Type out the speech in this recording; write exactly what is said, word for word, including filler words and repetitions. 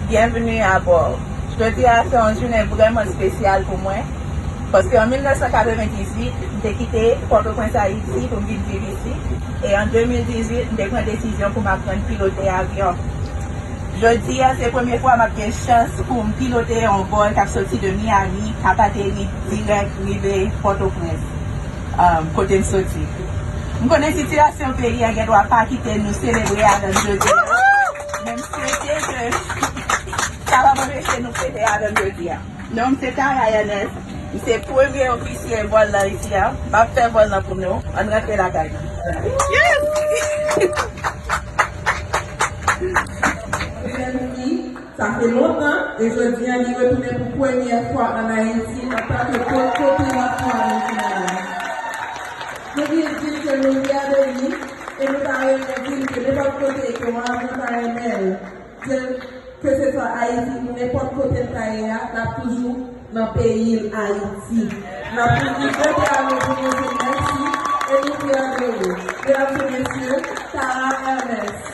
Byenvni abò. Jodi a se yon jounen vrèman espesyal pou mwen, paske an mil nèf san katrevendizuit, m te kite Pòtoprens, Ayiti, pou m vin viv isi, e an de mil dizuit, m te pran desizyon pou m aprann pilote avyon. Jodi a, se premye fwa m ap gen chans pou m pilote yon vòl k ap soti de Miami, k ap ateri dirèk rive Pòtoprens, um, kote m soti. M konnen sitiyasyon peyi a gen dwa pa kite nou selebre avè m jodi a, men m swete ke sa p ap anpeche nou fete avè m jodi a. Non m se Tara Ernest, m se premye ofisye vòl lan isi a. M ap fè vòl lan pou nou. Ann rantre lakay nou. Byenvni. Sa fè lontan, e jodi a li retounen pou premyè fwa ann Ayiti antanke ko-, kopilòt pou American Airlines. Nou vle di l ke nou fyè de li, e nou ta renmen di l ke nenpòt kote ke yon avyon ta renmen l, di l ke se swa Ayiti ou nenpòt kote l ta ye a, l ap toujou nan peyi l, Ayiti. N ap toujou jete a nou pou nou di mèsi, e nou fyè de ou. Medam e mesye, Tara Ernest.